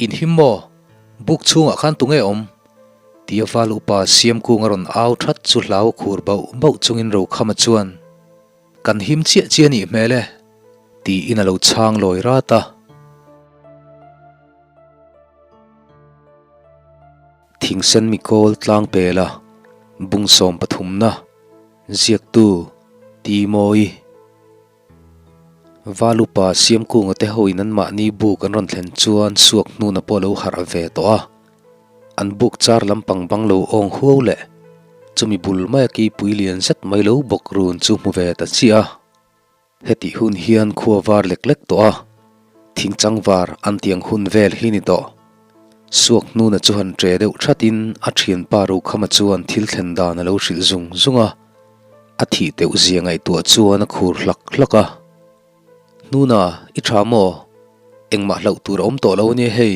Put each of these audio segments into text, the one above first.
In him maw? Buk chhungah khan tunge awm? Tia val upa Siamkung a rawn au that chu hlau khur bauh bauh chungin Rokhama chuan, Kan him chiah chiah a nih hmel e, tiin a lo chhang lawi rat a. Thingsen mikawl tlang pela bung sawm pathumna ziaktu Ti Mawi. Valupa Siamkunga te hoin an mahni buk an rawn thlen chuan suak hnuna pawh lo harh ve tawh a. An buk char lampang bang lo awng huau leh chumi bul maia keipui lian zet mai lo bawk run chu hmu ve ta chiah a. Hetih hun hian khua var lek lek tawh a, thingchang var an tiang hun vel hi ni tawh. Suak hnuna chu han ṭe deuh thatin a ṭhianpa Rokhama chuan thil thlen dan a lo hrilh zung zung a, a thih teuh zia ngaihtuah chuan a khur hlak hlak a. Hnuna, i ṭha maw? Engmah hlauh tur a awm tawh lo ania hei,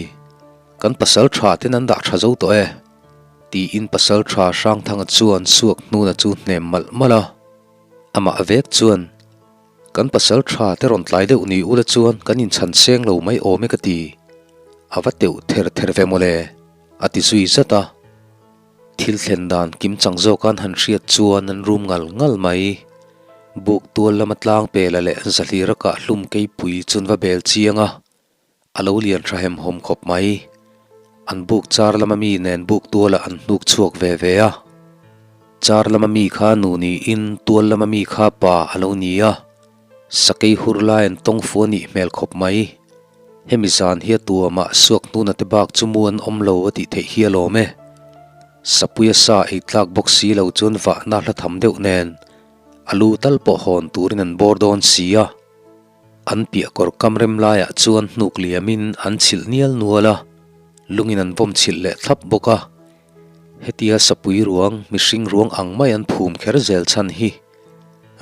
kan pasal ṭha ten an dah ṭha zo tawh e, tiin pasal ṭha Hrangthanga chuan suak hnuna chu hnem malh malh a. Amah vek chuan, Kan pasal tha te rawn tlai deuh ni ula chuan kan inchhan seng lo mai awm e ka ti. A va teuh ther ther ve mawle, a ti zui zat a. Thil thlen dan kim chang zawk an han hriat chuan an rum ngal ngal mai. Buk tual lama tlang pela leh zahlira kah hlum keipui chun va bel chiang a, a lo lian tha hem hawm khawp mai. An buk char lama mi nen buk tualah an hnuk chhuak ve ve a. Char lama mi kha nu niin tual lama mi kha pa a lo ni a. Sakei hur lai an tawng fu a nih hmel khawp mai. Hemi zan hi a tuamah suak hnuna te bak chu mu an awm lo a tih theih hi a lawm e. Sapuia sa ei tlak bawk si lo chuan vahna hla tham deuh nen a lu tal pawh hawn turin an bawr dawn si a. An piah kawr kam rem laiah chuan hnuk liamin an chhilh nial nual a, lungin an vawm chhilh leh thlap bawk a. Hetia sapui ruang, mihring ruang ang mai an phum kher zel chhan hi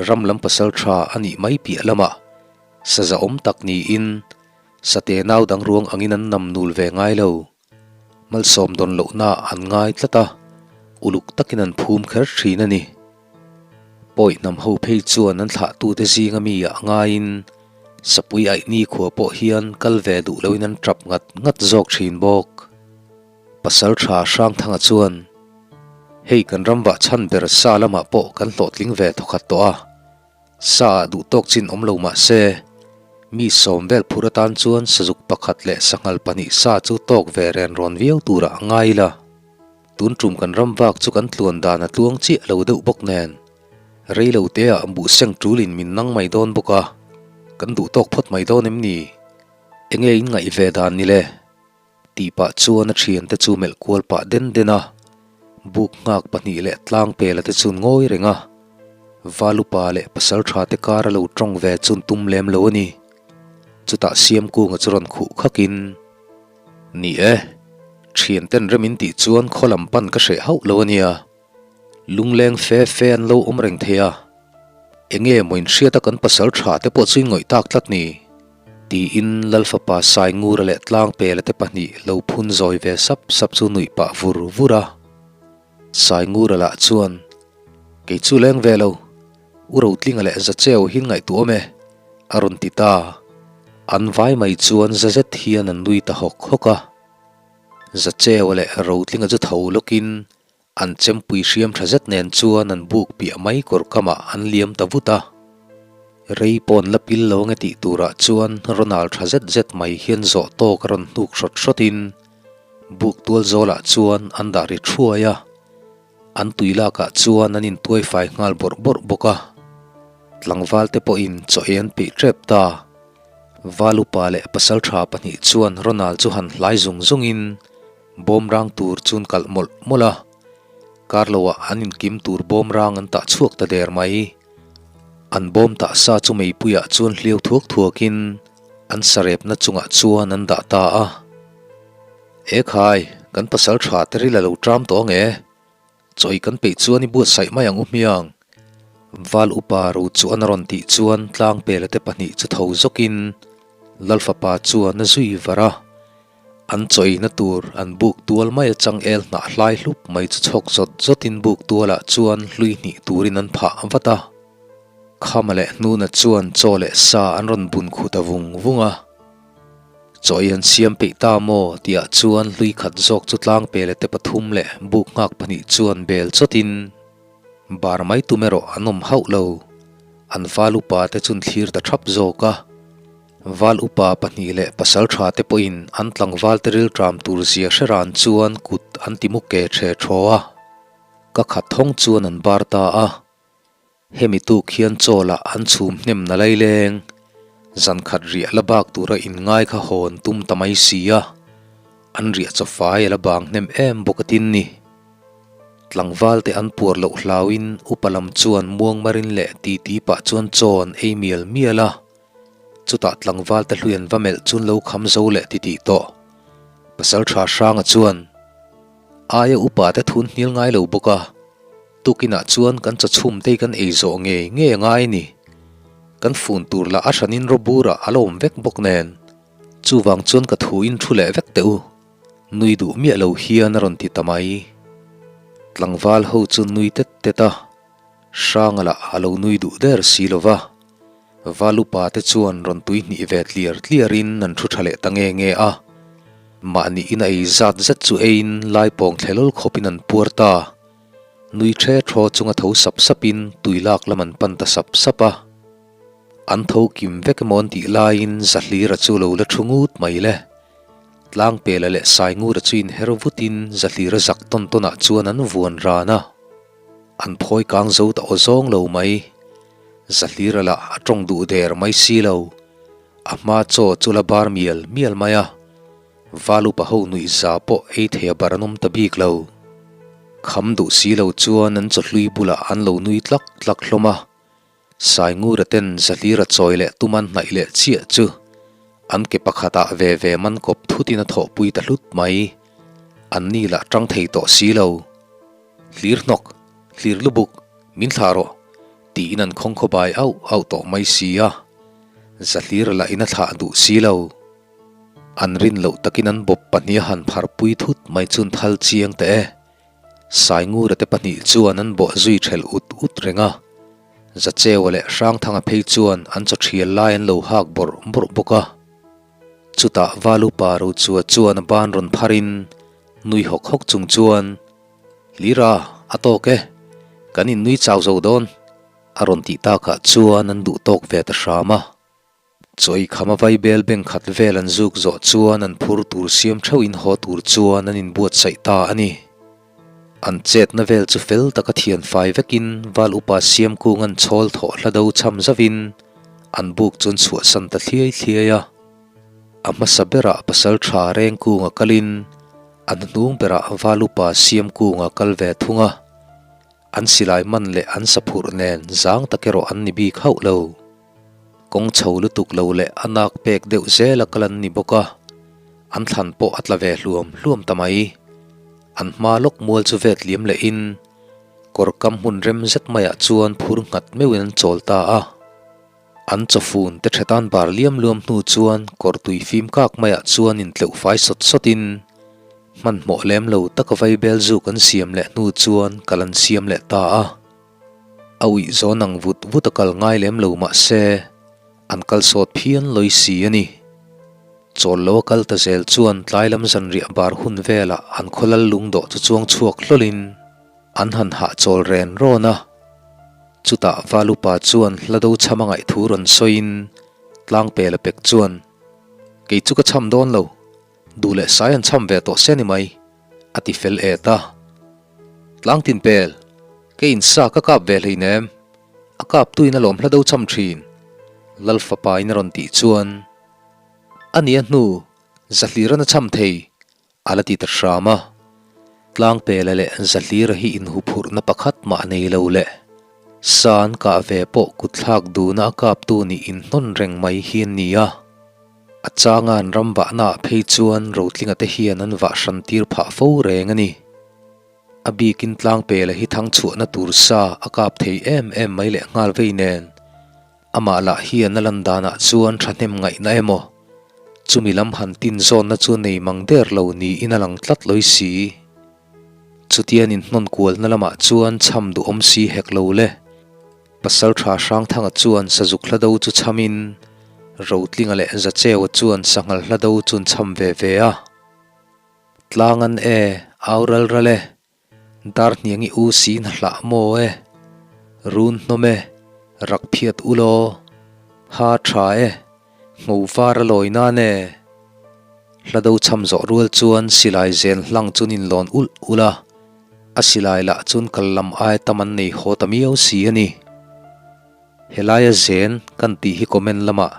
ram lam pasal tha a nih mai piah lamah saza awm tak niin sate nau dang ruang angin an nam nul ve ngai lo. Malsawm dawn lohna an ngai tlat a, uluk takin an phum kher thin a ni. Pawi hnam ho phei chuan an thlahtute zinga mi ah ngaiin Sapui Aihni khua pawh hian kal ve duh loin an tap ngat ngat zawk thin bawk. Pasal tha Hrangthanga chuan, Hei kan ram vah chhan ber sa lamah pawh kan hlawhtling ve thawkhat tawh a, Sa ah duh tawk chin awm lo mah se, mi sawm vel phur atan chuan sazuk pakhat leh sanghal pahnih sa chu tawk ve ren rawn viau turah a ngai ila. Tun tum kan ram vak chu kan tluan dan a tluang chiah lo deuh bawk nen, rei lo te ah buh seng tulin min nang mai dawn bawk a, kan duh tawk phawt mai dawn em ni? Enge in ngaih ve dan ni le? Tih pah chuan a thiante chu melh kual pah den den a, buk nghak pahnih leh tlang pela te chun ngawi reng a, Valupa leh pasal tha te kar a lo tawng ve chun tum lem lo a ni. Chutah Siamkunga chu rawn khuh khakin, Ni e, thianten rem in tih chuan khaw lam pan ka hreh hauh lo a nia, lungleng fe fe an lo awm reng thei a, enge maw inhriat a kan pasal tha te pawh chu in ngawih tak tlat ni? Tiin Lal fapa Saingura leh Tlangpela te pahnih lo phun zawi ve sap sap chu nuih pah vur vur a. Saingura lah chuan, Kei chu leng ve lo, U Rotlinga leh Zacheu hi ngaihtuah awm e, a rawn ti ta. An vai mai chuan za zet hian an nui ta hawk hawk a. Zacheu leh Rotlinga chu tho lawkin An chempui hriam tha zet nen chuan an buk piah mai kawr kamah an liam ta vut a. Rei pawn la pil lo ange tih turah chuan Ronald tha zet zet mai hian zawh tawk a rawn hnuk hrawt hrawtin buk tual zawlah chuan an dah ri thuai a. An tui lakah chuan an intuai fai nghal bawrh bawrh bawk a. Tlangval te pawhin chaw ei an peih tep ta. Valupa leh pasaltha pahnih chuan Ronald chu han hlai zung zungin Bawmrang tur chun kalh mawlh mawlh a, kar loah an inkim tur bawmrang an tah chhuak ta der mai. An bawm tah sa chu meipuiah chuan hliau thuak thuakin an sarepna chungah chuan an dah ta a. E khai, kan pasal tha te ril a lo ṭam tawh ang e. Chawi kan peih chuan i buatsaih mai ang u hmiang. Val upa ro chu an rawn tih chuan tlangpela te pahnih chu tho zawkin Lalfapa chuan a zui var a. An chawina tur an buk tual mai a changel hnah hlai hlup mai chu chhawk zawt zawtin buk tualah chuan hlui hnih turin an phah vat a. Khama leh Hnuna chuan chaw leh sa an rawn bun khut a vung vung a. Chaw ei an siam peih ta maw tihah chuan hlui khat zawk chu tlangpela te pathum leh buk nghak pahnih chuan bel chawtin bar mai tum erawh an awm hauh lo. An val upa te chun thlir ta thap zawk a. Val upa pahnih leh pasal tha te pawhin an tlangval te rilṭam tur zia hre ran chuan kut an ti mu ke ṭhe ṭhaw a. Ka khat thawng chuan an bar ta a. Hemi tuk hian chaw lah an chhum hnem na laileng. Zan khat riah la bak tura inngai kha hawn tum ta mai si a, an riah chaw fai a la bang hnem em bawk a tin ni. Tlangval te an puar loh hlauin upa lam chuan muangmarin leh titi pah chuan chaw an ei mial mial a. Chutah tlangval te hlui an va melh chun lo kham zo leh titih tawh. Pasal tha Hranga chuan aia upa te thun hnial ngai lo bawk a, tukinah chuan kan chaw chhum te hi kan ei zawh ngei ngei a ngai ni. Kan fun tur lah a hranin rawburah a la awm vek bawk nen. Chuvang chuan ka thu in thu leh vek teh u. Nui duh miah lo hian a rawn ti ta mai. Tlangval ho chu nui tet tet a. Hranga lah a lo nui duh der si lo va, Valupa te chuan rawn tui hnih ve tliar tliarin an thu tha leh ta nge nge a. Mahni in a ei zat zet chu eiin lai pawng thle lawl khawpin an puar ta. Nui the thaw chunga tho sap sapin tui lak lam an pan ta sap sap a. An tho kim vek emaw an tih laiin Zahlira chu lo la thu ngut mai le. Tlangpela leh Saingura chu inher vutin Zahlira zak tawn tawnah chuan an vuan ran a. An phawi kang zo ta aw zawng lo mai. Zahlira lah a tawng duh der mai si lo. A hma chaw chu la bar mial mial mai a. Valupa ho nuih za pawh ei thei a bar an awm ta bik lo. Kham duh si lo chuan an chawhlui bulah an lo nui tlak tlak hlawm a. Saingura ten Zahlira chawi leh tum an hnaih leh chiah chu an ke pakhatah ve ve man kawp thutin a thawhpui ta hlut mai. An ni lah tang thei tawh si lo. Hlir hnawk, hlir lubuk, min thlah rawh, tiin an khawng khawbai auh auh tawh mai si a. Zahlira lah in a thlah duh si lo. An rin loh takin an bawp pahnih a han pharpui thut mai chun thal chiang teh e. Saingura te pahnih chuan an bawh zui thelh ut ut reng a, Zacheua leh Hrangthanga phei chuan an chaw thial lai an lo hak bawrh bawrh bawk a. Chutah Valupa Rochua chuan a ban rawn pharin nui hawk hawk chung chuan, Lira, a tawk e, kan innui chau zo dawn, a rawn tih takah chuan an duh tawk ve ta hram a. Chawi khama vaibel beng khat vel an zuk zawh chuan an phur tur siam theuh in haw tur chuan an inbuatsaih ta a ni. An chetna vel chu fel taka thian fai vekin Val Upa Siamkung an chhawl thawh hla do cham zauhin an buk chu an chhuahsan ta thliai thliai a. A hmasa berah pasal tha Rengkunga kalin a hnuhnung berah Val Upa Siamkunga kal ve thung a. An silai man leh an saphurh nen zang tak erawh an ni bik hauh lo. Kawng chho lutuk lo leh a nak pek deuh zel a kal an ni bawk a, an thlan pawh a tla ve hluam hluam ta mai. An hma lawk mual chu vet liam lehin kawr kam hmun rem zet maiah chuan phur nghat meuhin an chawl ta a. An chawfun te thetan bar liam luam hnu chuan kawr tui fim kak maiah chuan intleuh fai sawt sawtin hmanhmawh lem lo taka vaibel zuk an siam leh hnu chuan kal an siam leh ta a. A uih zawn ang vut vut a kal ngai lem lo mah se, an kal sawt phian lawi si a ni. Chawl lo a kal ta zel chuan tlai lam zanriah bar hun velah an khawlal lungdawh chu chuang chhuak hlawlin an han hahchawl ren rawn a. Chutah Valupa chuan hla do chham a ngaih thu rawn sawiin Tlangpela pek chuan, Kei chu ka chham dawn lo, duh leh sai an chham ve tawh se ni mai, a ti fel et a. Tlangtin pel, kei in sa ka kap ve hleinem, a kap tuin a lawm hla do cham thin, Lal fapa in a rawn tih chuan, A nia hnu, Zahlira na cham thei, a la ti ta hram a. Tlangpela leh Zahlira hi inhuphurhna pakhat mah nei lo leh sa an kah ve pawh kutthlak duna a kaptu nih inhnawn reng mai hi an ni a. A changa an ram vahnaah phei chuan Rotlinga te hian an vah hran tir phah fo reng a ni. A bikin Tlangpela hi thang chhuahna tur sa a kap thei em em mai leh nghal vei nen. Amah lah hian a lan danah chuan thahnem ngaihna emaw, chumi lam han tin zawnna chu nei mang der lo niin a lang tlat lawi si. Chutian inhnawn kualna lamah chuan chham duhawm si hek lo le. Pasalṭha Hrangthanga chuan sazuk hla do chu chhamin. Rotlinga leh Zacheua chuan sanghal hla do chu an chham ve ve a. Tlang an e, au ral ral e, dar hniang i u si na hlah maw e, run hnawm e, rak phiat u law, ha tha e, hmu var a lawi nan e. Hla do chham zawh rual chuan silai zen hlang chu an inlawn ulh ulh a, a silai lah chuan kal lam ai tam an nei haw ta miau si a ni. Helaia zen kan tih hi comment lamah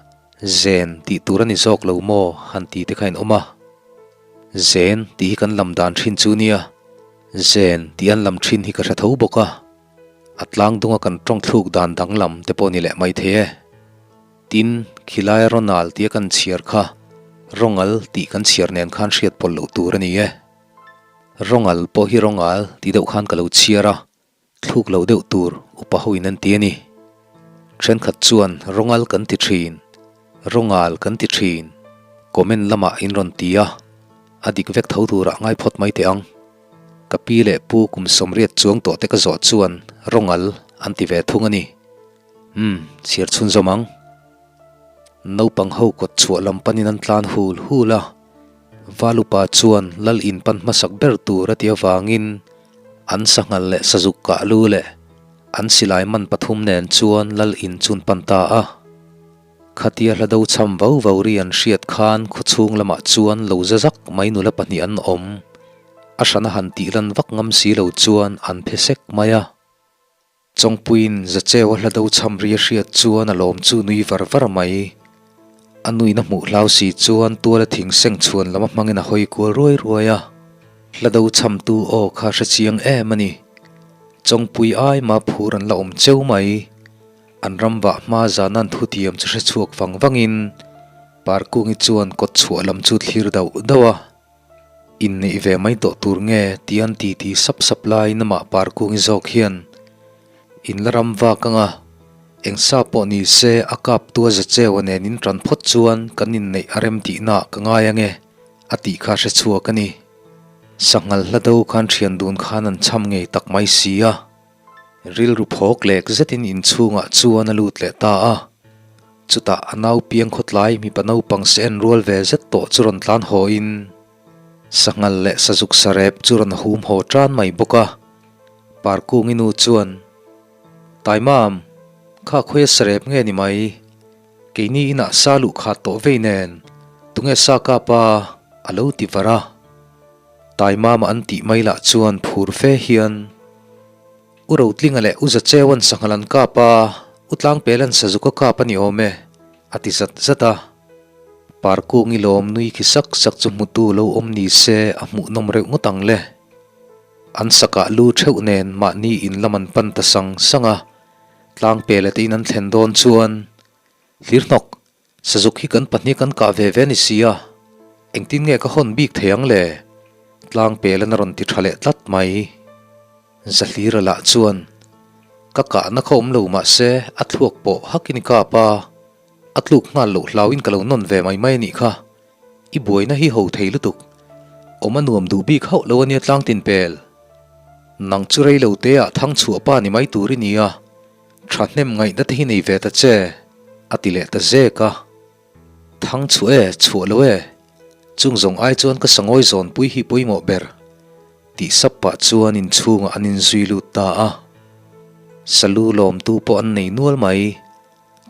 zen tih tur a ni zawk lo maw han ti te kha in awm a. Zen tih hi kan lam dan thin chu nia, zen tih an lam thin hi ka hre tho bawk a. A tlang dunga kan tawng thluk dan danglam te pawh ni leh mai thei e. Tin, khilaia Ronald tia kan chhiar kha Rongal tih kan chhiar nen khan hriat pawlh loh tur a ni e. Rongal pawh hi Rongal tih deuh khan ka lo chhiar a. Thluk lo deuh tur upa ho in an ti a ni. Thenkhat chuan Rongal kan ti thin, Rongal kan ti thin, comment lamah in rawn ti a, a dik vek tho turah ngai phawt mai teh ang. Ka pi leh pu kum sawmriat chuang tawh te ka zawh chuan Rongal an ti ve thung a ni. Umm, chhiar chhunzawm ang. Naupang ho kawt chhuah lam panin an tlan hul hul a, Valupa chuan lal in pan hmasak ber tur a ti avangin An sanghal leh sazuk kah lu leh an silai man pathum nen chuan lal in chun pan ta a. Khatia hla do cham vau vau ri an hriat khan khawchhung lamah chuan lo za zak mai nula pahnih an awm. A hrana han tih lan vak ngam si lo chuan an phe sek mai a. Chawngpuiin Zacheua hla do chham ri a hriat chuan a lawm chu nui var var mai. A nuina hmuh hlau si chuan tuala thing seng chhuan lam a hmangin a hawi kual ruai ruai a. Hla do chhamtu aw kha hre chiang em a ni. Chawngpui ai mah phur an la awm cheu mai. An ram vah hma zan an thutiam chu hre chhuak vang vangin Parkungi chuan kawt chhuah lam chu thlir dauh dauh a. Inneih ve mai tawh tur nge tih an ti ti sap sap laiin amah Parkungi zawk hian in la ram vak anga eng sa pawh ni se a kap tua za cheu a nen in tan phawt chuan kan inneih a rem tihna ah ka ngai ange a tih kha hre chhuak a ni. Sanghal hla do khan thian dun khan an cham ngei tak mai si a. Rilru phawk lek zetin inchhungah chuan a lut leh ta a. Chutah a nau piang khawtlai mipa naupang se en rual ve zet tawh chu rawn tlan haw in sanghal leh sazuk sarep chu rawn hum haw tan mai bawk a. Parkungi nu chuan, Taimam, kha khawia sarep nge ni mai? Keini inah sa luh khat tawh vei nen, tunge sa kap a? a lo ti var a. Taimama an tih mai lah chuan phur fe hian, U Rotlinga leh U Zacheuan sanghal an kap a, U Tlangpelan sazuk a kap a ni awm e, a ti zat zat a. Parkungi lawm nui khi sak sak chu hmutu lo awm ni se a hmuhnawm reuh ngawt ang le. An sakah lu theuh nen mahni in lam an pan ta sang sang a, Tlangpela te in an thlen dawn chuan, Hlirhnawk, Sazuk hi kan pahnih kan kah ve ve a ni si a, engtin nge ka hawn bik thei ang le? Tlang pelan a rawn ti tha leh tlat mai. Zahlira lah chuan, Ka kahna kha awm lo mahse a thluak pawh hakin i kap a, a tluk nghal loh hlauin ka lo nawn ve mai mai a nih kha. I buaina hi ho thei lutuk. Awm a nuam duh bik hauh lo a nia tlang tin pel. Nang chu rei lo te ah thang chhuah pa ni mai tur i ni a. Thahnem ngaihna te hi nei ve ta che, a ti leh ta zek a. Thang chhuah e, chhuah lo e, chung zawng ai chuan ka sangawi zawnpui hi pawimawh ber, tih sap pah chuan inchhungah an inzui lut ta a. Salu lawmtu pawh an nei nual mai.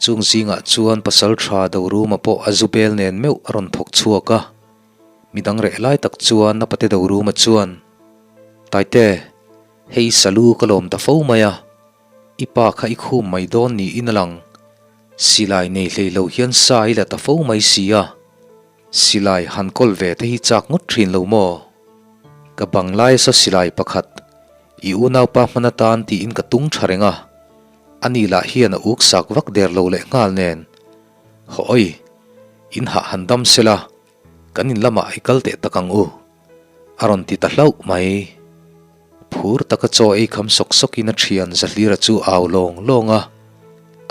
Chung zingah chuan pasal tha Doruma pawh a zu bel nen meuh a rawn thawk chhuak a. Midang reh lai tak chuan a pate Doruma chuan, Taite, hei salu ka lawm ta fo mai a. I pa kha i khum mai dawn niin a lang. Silai nei hlei lo hian sa i la ta fo mai si a. Silai han kawl ve te hi chak ngawt thin lo maw? Ka bang laia saw silai pakhat, i unaupa hman atan tiin ka tung tha reng a. Ani lah hian a uk sak vak der lo leh nghal nen. Haw-awi, in hah han dam sela, kan in lamah i kal teh tak ang u. A rawn ti ta hlauh mai. Phur taka chaw ei kham sawk sawkin a thian Zahlira chu au lawng lawng a,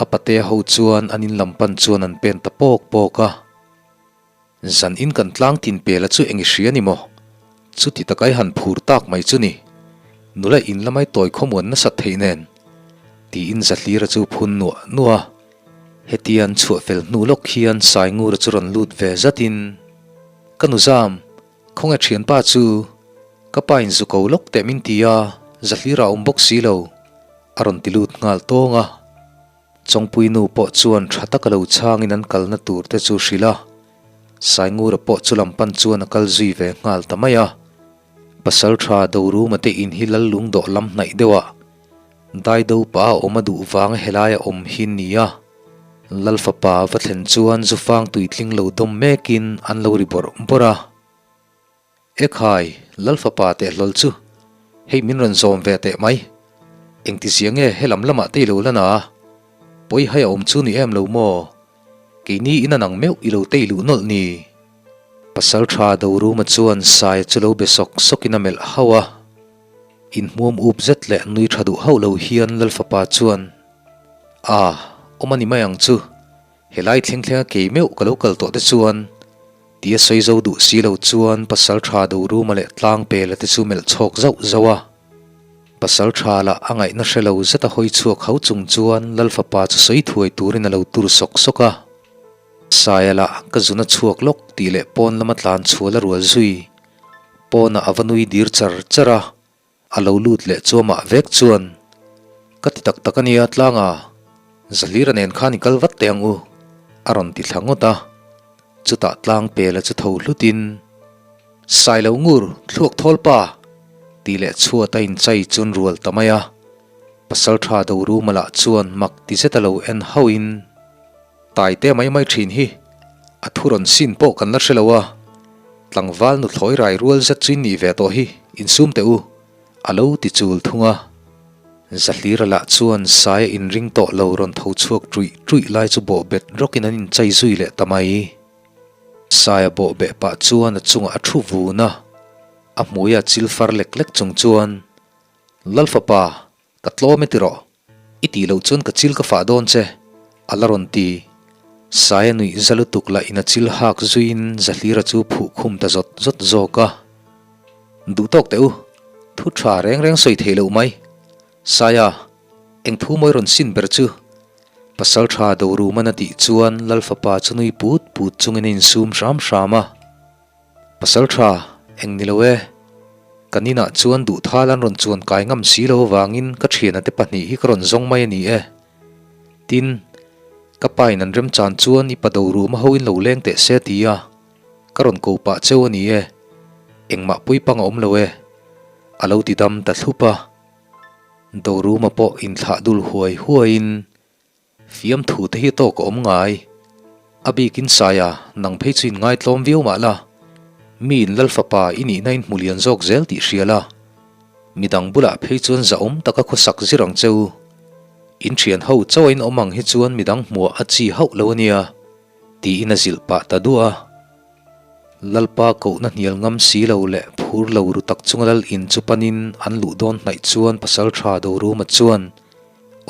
a patea ho chuan an in lam pan chuan an pen ta pawk pawk a. Zan in kan tlang tin pela chu eng i hria ni maw? Chuti taka i han phur tak mai chu ni. Nula in lamai tawi khawmuan nasat theih nen. Tiin Zahlira chu phun nuah nuah a. Hetia an chhuah fel hnu lawk hian Saingura chu rawn lut ve zatin, Ka nu zam, khawnge thianpa chu? Ka pa in zu ko lawk teh min ti a, Zahlira a awm bawk si lo, a rawn ti lut nghal tawng a. Chawngpui nu pawh chuan tha taka lo chhangin an kalna tur te chu hrilh a, Saingura pawh chu lam pan chuan a kal zui ve nghal ta mai a. Pasaltha Doruma te in hi lal lungdawh lam hnaih deuh ah Daido pa a awm a duh vanga helaia awm hi ni a. Lal fapa va thlen chuan zufang tuitling lo dawm mekin an lo ri bawrh bawrh a. Ekhai, Lal fapa teh hlawl chu hei min rawn zawm ve teh mai. Engtizia nge helam lamah te i lo lan a? Pawi hai a awm chu ni em lo maw? Keini in a nang meuh i lo tei luh nawlh ni. Pasaltha Doruma chuan Saia chu lo be sawk sawkin a melh hauh a. Inhmuam up zet leh nui tha duh hauh lo hian Lal fapa chuan, A, awm a ni mai ang chu. Helai thleng thlenga kei meuh ka lo kal tawh te chuan tia sawi zo duh si lo chuan pasal tha Doruma leh Tlangpela te chu melh chhawk zauh zauh a. Pasal tha lah a ngaihna hre lo zet a hawi chhuak ho chung chuan Lal fapa chu sawi thuai turin a lo tur sawk sawk a. Saia lah ka zun a chhuak lawk tih leh pawn lama tlan chhual a rual zui. Pawnah a va nui dir char char a. A lo lut leh chu amah vek chuan, Ka ti tak tak a nia Tlanga, Zahlira nen khan i kal vat teh ang u, a rawn ti thla ngawt a. Chutah tlang pela chu tho hlutin, Sailo ngur, thluak thawl pa! tih leh chhuat a inchai chun rual ta mai a. Pasaltha Doruma lah chuan mak ti zet a lo en hauhin, Taite mai mai thin hi a thu rawn sin pawh kan la hre lo a, tlangval nuthlawi rai rual zet chu in nih ve tawh hi, insum teh u, a lo ti chul thung a. Zahlira lah chuan Saia inring tawh lo rawn tho chhuak ṭuih ṭuih lai chu bawh bet rawkin an inchai zui leh ta mai. Saia bawh beh pah chuan a chungah a thu vun a, a hmuia chil far lek lek chung chuan, Lal fapa, Ka tlawm e tiraw? I tih loh chuan ka chil ka fah dawn che, a la rawn ti. Saia nuih za lutuk lah in a chil hak zuiin Zahlira chu phuh khum ta zawt zawt zawk a. Duh tawk teh u, thu tha reng reng sawi thei loh mai. Saia, eng thu mawi rawn sin ber chu? Pasal tha Doruman a tih chuan Lal fapa chu nui put put chungin a insum hram hram a. Pasal tha, eng ni lo e. Kan inah chuan duh thal an rawn chuan kai ngam si lo avangin ka thiana te pahnih hi ka rawn zawng mai a ni e. Tin, ka pa in an remchan chuan i pa do ruma ho in lo leng teh se ti a, ka rawn ko pah cheu a ni e. Engmah puipang a awm lo e. A lo ti dam ta thlup a. Doruma pawh inthlah dul huai huaiin Fiamthu te hi tawk a awm ngai. A bikin Saia, nang phei chu in ngaitlawm viau mah la. Mi in Lal fapa i nihna in hmu lian zawk zel tih hria la. Midang bulah phei chuan zahawm taka khawsak zir ang che u. In thian ho chauh a in awm ang hi chuan midang hmuah a chi hauh lo a nia, tiin a zilh pah ta duah a. Lalpa kohna hnial ngam si lo leh phur lo ru tak chunga lal in chu panin an luh dawn hnaih chuan Pasaltha Doruma chuan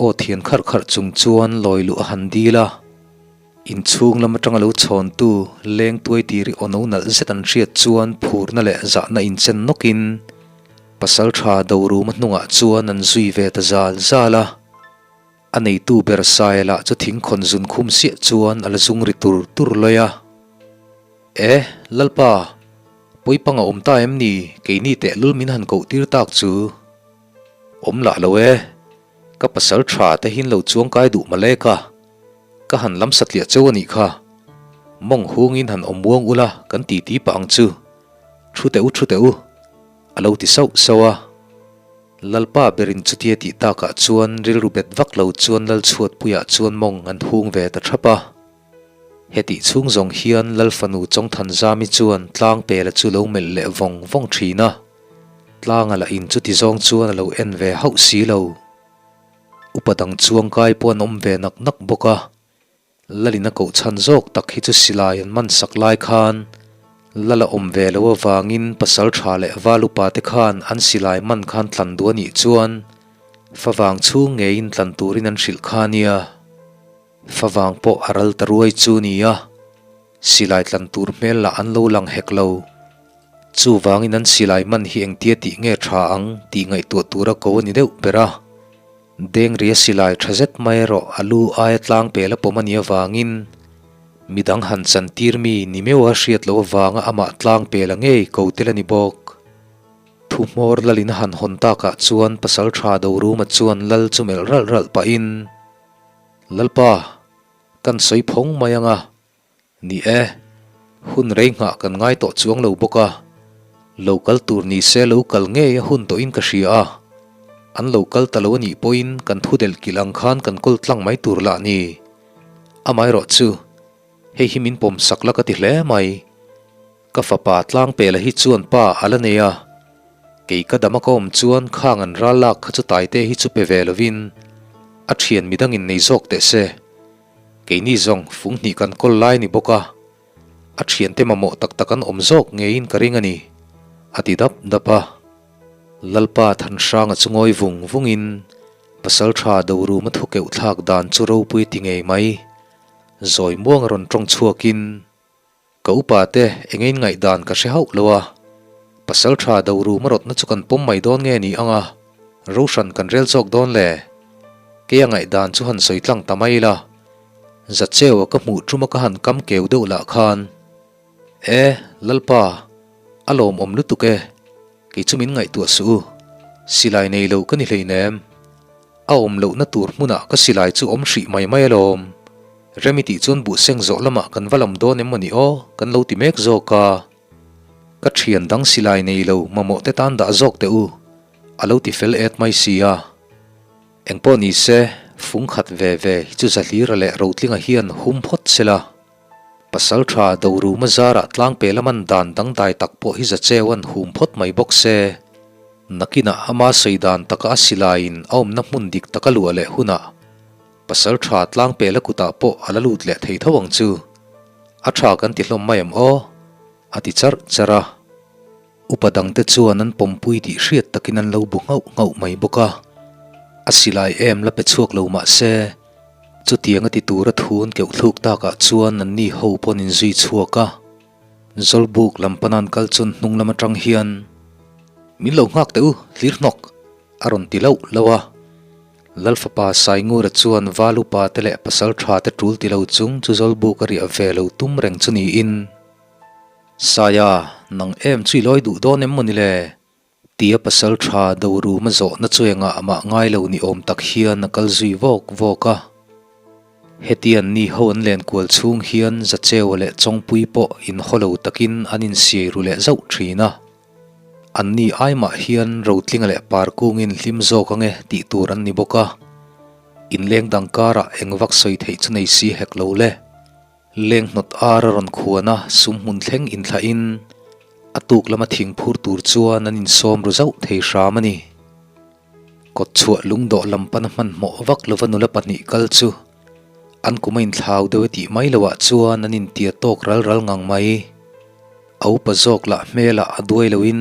aw thian kharh kharh chung chuan lawi luh a han dil a. Inchhung lam atanga lo chhawntu leng tuai tiri aw no nalh zet an hriat chuan phurna leh zahna inchen nawkin Pasaltha Doruma hnungah chuan an zui ve ta zal zal a. A neitu ber Saia lah chu thingkhawn zun khum siah chuan a la zung ri tur tur lawi a. E, Lalpa, pawipang a awm ta em ni? Keini tehlul min han koh tir tak chu. Awm lah lo e, ka pasal tha te hin lo chuangkai duh malek a, ka han lam satliah cheu a nih kha. Mawng hungin han awm muang ula kan titi pah ang chu. Thu teh u, thu teh u, a lo ti sauh sauh a. Lalpa berin chutia tih takah chuan rilru bet vak lo chuan Lalchhuatpuiah chuan mawng an hung ve ta thap a. Hetih chhung zawng hian Lal fanu Chawngthanzami chuan Tlangpela chu lo melh leh vawng vawng thin a. Tlanga lah in chuti zawng chuan a lo en ve hauh si lo. Upa dang chuangkai pawh an awm ve nak nak bawk a. Lalin a koh chhan zawk tak hi chu silai an man sak lai khan Lal a awm ve lo avangin pasal tha leh val upa te khan an silai man khan tlan duh a nih chuan favang chhung ngeiin tlan turin an hrilh kha nia. Favang pawh a ral ta ruai chu nia. Silai tlan tur hmel lah an lo lang hek lo. Chuvangin an silai man hi engtia tih nge tha ang tih ngaihtuah tura ko a ni deuh ber a. Dengria silai tha zet mai erawh a lu aia tlang pel a pawm a nih avangin midang han chantir mi ni meuha hriat loh avanga amah tlang pela ngei ko tel a ni bawk. Thuhmawr lalin a han hawn takah chuan Pasaltha Doruma chuan lal chu melh ralh ralh pahin, Lalpa, kan sawi phawng mai ang a, Ni e, hun rei nghah kan ngai tawh chuang lo bawk a, lo kal tur ni se lo kal ngei a hun tawhin ka hria a, an lo kal ta lo a nih pawhin kan thu delh kilh ang khan kan kawl tlang mai tur lah ni. Amaherawh chu, hei hi min pawm sak la ka ti hle mai. Ka fapa Tlangpela hi chuan pa a la nei a, kei ka dam a ka awm chuan khang an ral lak kha chu Taite hi chu pe ve lovin a thian midangin nei zawk teh se. Keini zawng fung hnih kan kawl lai ni bawk a, a thiante mamawh tak tak an awm zawk ngeiin ka ring a ni, a ti dap dap a. Lalpa Thanhranga chu ngawi vung vungin Pasaltha Doruma thu keuh thlak dan chu ropui ti ngei mai, zawi muang a rawn tawng chhuakin, Ka upa te eng ein ngaihdan ka hre hauh lo a, pasal tha do rum a rawtna chu kan pawm mai dawn nge ni ang a, Roshan kan rel zawk dawn le? Kei a ngaihdan chu han sawi tlang ta mai ila, Zacheu a ka hmuh tum a ka han kam keu deuh lah khan, E, Lalpa, a lawmawm lutuk e, kei chu min ngaihtuah suh u, silai nei lo ka ni hleinem. A awm lohna tur hmunah ka silai chu awm hrih mai mai alawm. Remi tih chuan buh seng zawh lamah kan va lam dawn em maw ni aw, kan lo ti mek zawk a. Ka thian dang silai nei lo mamawh te tan dah zawk teh u, a lo ti fel et mai si a. Engpawh ni se, fung khat ve ve hi chu Zahlira leh Rotlinga hian hum phawt se la. Pasal tha Doruma zarah tlangpel a man dan dangdai tak pawh hi Zacheuan hum phawt mai bawk se. Nakinah ama sawi dan taka a silaiin a awmna hmun dik taka luah leh hunah pasal tha tlangpela kutah pawh a la lut leh thei tho ang chu. A tha kan ti hlawm mai em aw? a ti charh charh a. Upa dangte chuan an pawmpui tih hriat takin an lo bu nghauh nghauh mai bawk a. A silai em la pe chhuak lo mah se, chutiang a ti tura thu an keuh thluk takah chuan anni ho pawh an inzui chhuak a. Zawlbuk lam panan kal chuan hnung lam atang hian, Min lo nghak teh u, hlir hnawk! a rawn ti lauh lauh a. Lalfapa Saingura chuan val upa te leh pasal tha te tul ti lo chung chu Zawlbuk a riah ve lo tum reng chu niin, Saia, nang em chu i lawi duh dawn em maw ni le? Tia pasal tha Doruma zawhna chu engah amah ngai lo ni awm tak hian a kal zui vawk vawk a. Hetian ni ho an len kual chhung hian Zacheua leh Chawngpui pawh inhaw lo takin an insiai ru leh zauh thin a. Anni ai mah hian Rotlinga leh Parkungin hlim zawk ange tih tur an ni bawk a. Inleng dang karah eng vak sawi theih chu nei si hek lo le. Leng hnawt ar a rawn khuan a, sum hmun thleng inthlahin a tuk lama thing phur tur chuan an insawm ru zauh thei hram a ni. Kawt chhuah lungdawh lam pana hmanhmawh vak lova nula pahnih kal chu an kum a inthlau deuh e tih mai loah chuan an intia tawk ral ral ngang mai. A upa zawk lah hmelah a duai loin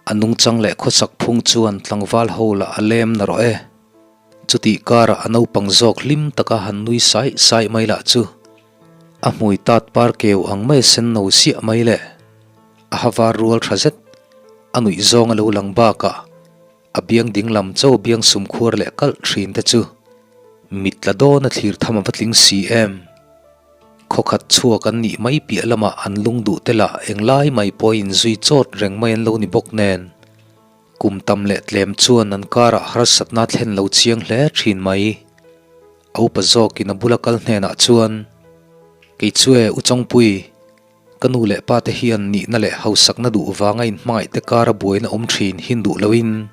a nungchang leh khawsak phung chuan tlangval ho lah a lem narawh e. Chutih karah a naupang zawk hlim taka han nui saih saih mai lah chu a hmui tat par keu ang mai sen no siah mai le. A ha var rual tha zet a nuih zawng a lo lang bakah a biang ding lam chaw biang sum khuar leh kalh thin te chu mit tla dawn a thlir tham a va tling si em. Khawkhat chhuak an nih mai piah lamah an lung duh te lah englai mai pawh a inzui chawt reng mai an lo ni bawk nen. Kum tam leh tlem chuan an karah harsatna thlen lo chiang hle thin mai. A upa zawkin a bula kal hnenah chuan, Kei chu e, U Chawngpui, ka nu leh pa te hian nihna leh hausakna duh vanga inhmangaih te kara buaina awm thin hin duh loin,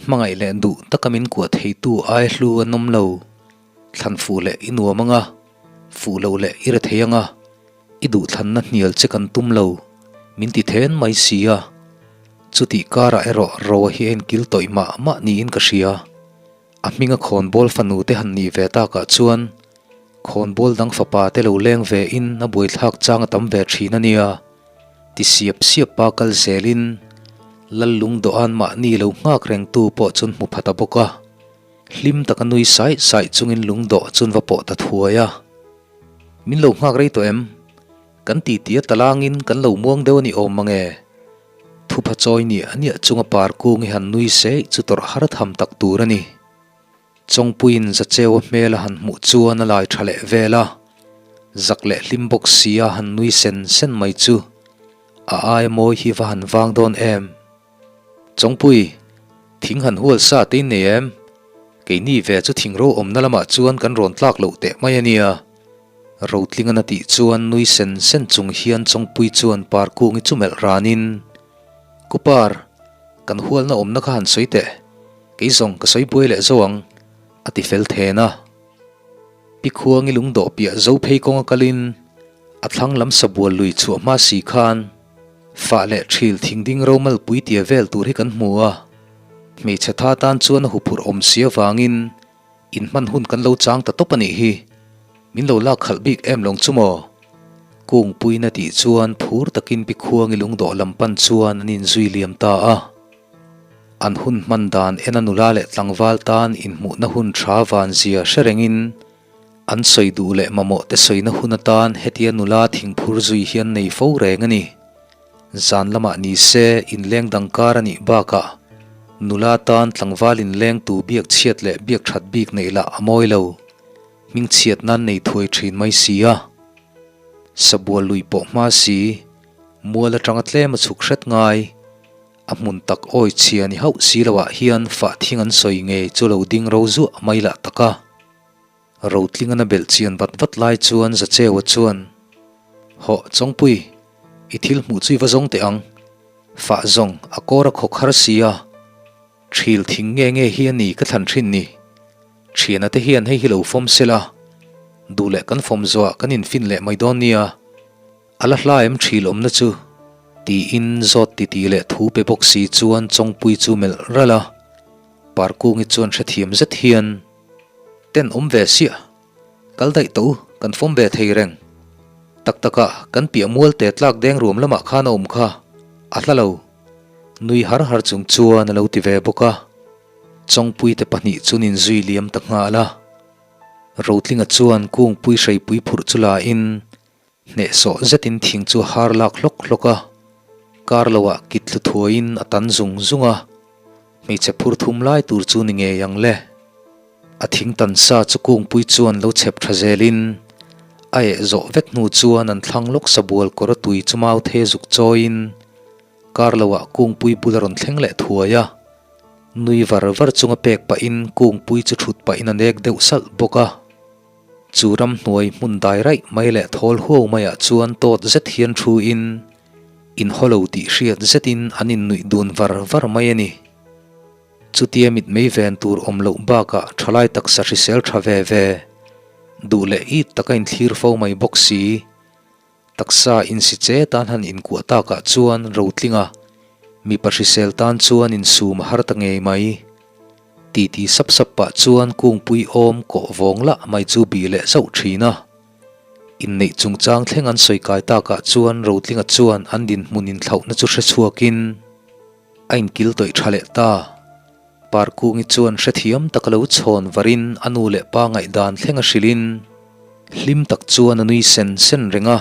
hmangaih leh duh taka min kuah theitu ai hlu an awm lo. Thlan fuh leh i nuam anga, fuh loh leh i rethei anga, I duhthlanna hnial che kan tum lo, min ti then mai si a. Chutih karah erawh Roa hi a inkil tawih mah mah niin ka hria. A hminga khawnbawl fanu te han nih ve takah chuan khawnbawl dang fapa te lo leng ve in a buaithlak chang a tam ve thin a nia. Ti siap siap pa kal zelin Lallung dawhan mahni lo nghak rengtu pawh chun hmu pha ta bawk a. Hlim taka nui saih saih chungin lungdawh chun va pawh ta thuai a. Min lo nghak rei tawh em? Kan ti tia talangin kan lo muang deuh a ni awm mang e. Thupha chawi nia nia chunga par kung i han nui seih chu tawrh har tham tak tur a ni. Chawngpuiin Zacheua hmel a han hmuh chuan a lai tha leh vel a, zak leh hlim bawk si a han nui sen sen mai chu a aia mawi hi va han vang dawn em? Chawngpui, thing han hual sa te in nei em? Keini ve chu thing ro awmna lamah chuan kan rawn tlak loh teh mai a nia. Rotlingan a tih chuan nui sen sen chung hian Chawngpui chuan Parkungi chu melh ranin, Kupar, kan hualna awmna kha han sawi teh. Kei zawng ka sawi buai leh zo ang, a ti fel then a. Pi Khuangi lungdawh piah zo phei kawnga kalin a thlang lam sabual lui chhuah hma si khan fah leh thil thing ding ro malpui tia vel tur hi kan hmu a. Hmeichhe tha tan chuan a huphurh awm si avangin inhman hun kan lo chang ta tawp a nih hi. Min lo lak khalh bik em lawng chu maw? Kungpuina tih chuan phur takin Pi Khuangi lungdawh lam pan chuan an inzui liam ta a. An hun hman dan ena nula leh tlangval tan inhmuhna hun tha van zia hre rengin an sawi duh leh mamawh te sawina hun atan hetia nula thingphur zui hian nei fo reng a ni. Zan lamah ni se inleng dang kar a nih bakah nula tan tlangval inleng tu biak chhiat leh biak that bik neih lah a mawi lo. Hmingchhiat nan nei thuai thin mai si a. Sabual lui pawh hma si, mual atanga tlem a chhuk hret ngai. A hmun tak awi chhia ni hauh si loah hian fah thing an sawi nge chu lo ding ro zuah mai lah tak a. Rotlingan a belh chian vat vat lai chuan Zacheua chuan, Hawh, Chawngpui, i thil hmuh chu i va zawng teh ang. Fah zawng a kawr a khawk har si a. Thil thing nge nge hi a ni ka thlan thin ni. Thiana te hian hei hi lo fawm sela, duh leh kan fawm zawhah kan infin leh mai dawn nia. A la hla em thil awmna chu? Tiin zawt titi leh thu pe bawk si chuan Chawngpui chu melh ralh a. Parkungi chuan hrethiam zet hian, Ten awm ve siah, kal daih tawh u, kan fawm ve thei reng. Tak takah kan piah mual te tlak deng ruam lamah khan a awm kha, a hla lo. Nui har har chung chuan a lo ti ve bawk a. Chawngpui te pahnih chu nin zui liam ta nghal a. Rotlinga chuan Kungpui hreipui phurh chu la in Hnehsawh zetin thing chu a har lak hlawk hlawk a, kar loah kit thlu thuaiin a tan zung zung a, hmeichhe phur thum lai tur chu ni ngei ang le. A thing tan sa chu kungpui chuan lo chhep tha zelin a eh zawh vek hnu chuan an thlang lawk sabual kawr a tui chu mau the zuk chawiin kar loah kungpui bul a rawn thleng leh thuai a, nui var var chunga pek pahin kungpui chu thut pahin a nek deuh salh bawk a. Chu ramhnuai hmun dai raih mai leh thawl huau maiah chuan tawt zet hian thu in inhaw lo tih hriat zetin an innuih dun var var mai a ni. Chutia mitmei ven tur awm loh bakah thalai taksa hrisel tha ve ve, duh leh it taka inthlir fo mai bawk si. Taksa insi che tan han inkuah takah chuan Rotlinga mipa hrisel tan chuan insum a har ta ngei mai. Titi sap sap pah chuan kungpui awm kawh vawng lah mai chu bih leh zauh thin a. Inneih chungchang thleng an sawi kai takah chuan Rotlinga chuan an dinhmun inthlauhna chu hre chhuakin a inkil tawih tha leh ta. Parkungi chuan hrethiam tak a lo chhawn varin a nu leh pa ngaihdan thleng a hrilhin hlim tak chuan a nui sen sen reng a.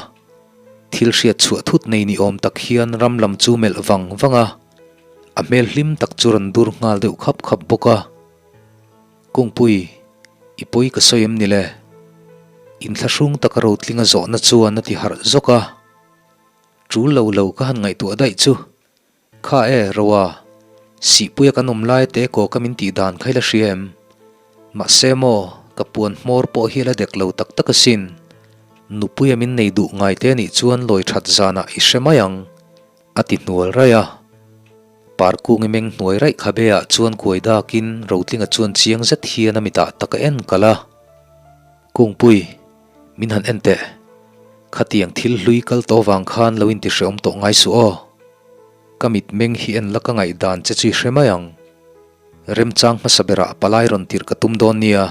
Thil hriat chhuah thut nei ni awm tak hian ram lam chu melh vang vang a, a hmel hlim tak chu rawn dur nghal deuh khap khap bawk a. Kungpui, i pawi ka sawi em ni le? Inthlahrung taka rotlinga zawhna chuan a ti harh zawk a. Tul lo lo ka han ngaihtuah daih chu. Kha e, Roa, Sihpuia kan awm lai te kaw ka min tih dan kha i la hria em? Mahse maw, ka puan hmawr pawh hi a la dek lo tak tak asin. Nupuia min nei duh ngai te nih chuan lawi that zanah i hre mai ang, a ti hnual raih a. Parkungi meng hnuai raih khabe ah chuan kuai dakin Rotlinga chuan chiang zet hian a mitah tak a en kalh a. Kungpui, min han en teh. Khatiang thil hlui kal tawh vang khan lo inti hreawm tawh ngai suh aw. Ka mitmeng hi en la ka ngaihdan che chu i hre mai ang. Remchang hmasa berah palai rawn tirh ka tum dawn nia.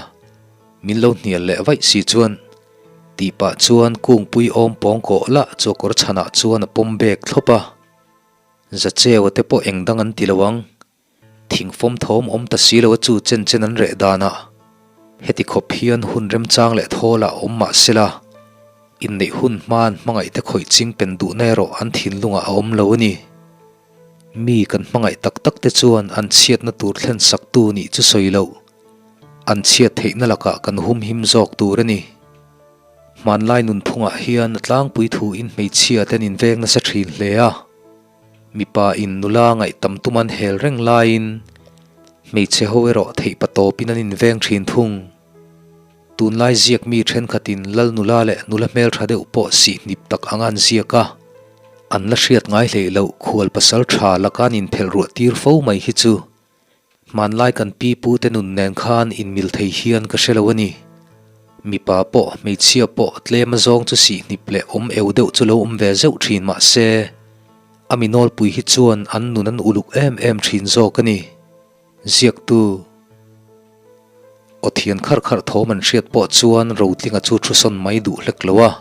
Min lo hnial leh vaih si chuan. Tih pah chuan kungpui awm pawng kawh lah chu a kawr chhanah chuan a pawm bek thlawp a. Zacheua te pawh eng dang an ti lo ang. Thingfawm thawm awm ta si lo a chu chen chen an reh danah heti khawp hian hun remchang leh thawl ah awm mah sela, inneih hun hmaan hmangaih te khawih ching pen duhna erawh an thinlungah a awm lo a ni. Mi kan hmangaih tak tak te chuan an chhiatna tur thlen saktu nih chu sawi loh. An chhiat theihna lakah kan humhim zawk tur a ni. Hmanlai nunphungah hian a tlangpui thuin hmeichhia te an inveng nasa thin hle a. Mipa in nula ngaihtam tum an hel reng laiin hmeichhe ho erawh theihpa tawpin an inveng thin thung. Tunlai ziak mi thenkhatin lal nula leh nula hmeltha deuh pawh sihhnip tak anga an ziak a, an la hriat ngai hleih loh khual pasal tha laka an inphelh ruah tir fo mai hi chu hmanlai kan pi pu te nun nen khan inmil thei hian ka hre lo a ni. Mipa pawh hmeichhia pawh tlem azawng chu sihhnip leh awm eu deuh chu lo awm ve zeuh thin mah se, a mi nawlpui hi chuan an nun an uluk em em thin zawk a ni. Ziaktu aw thian kharh kharh thawm an hriat pawh chuan Rotlinga chu thu sawn mai duh hlek lo a.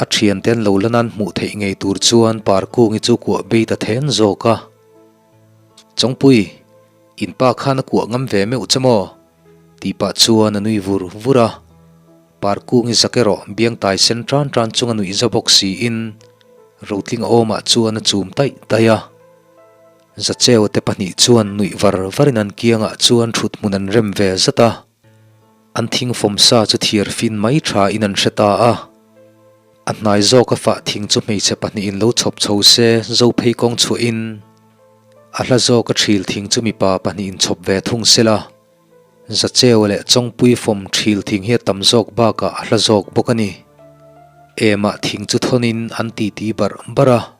A thiante an lo la nan hmuh theih ngei tur chuan Parkungi chu kuah bei ta then zawk a. Chawngpui, in pa khan a kuah ngam ve meuh che maw? tih pah chuan a nui vur vur a. Parkungi zak erawh biangtai sen tan tan chunga nuih za bawk siin Rotlinga awmah chuan a chum taih taih a. Zacheu te pahnih chuan nuih var varin an kiangah chuan thut hmun an rem ve zat a, an thing fawm sa chu thiar fin mai tha in an hre ta a. A hnai zawk a fah thing chu hmeichhe pahnihin lo chhawp chho se zo phei kawng chhuahin a hla zawk a thil thing chu mipa pahnihin chhawp ve thung sela, Zacheu leh Chawngpui fawm thil thing hi a tam zawk bakah a hla zawk bawk a ni. Emah thing chu thawnin an titi barh barh a.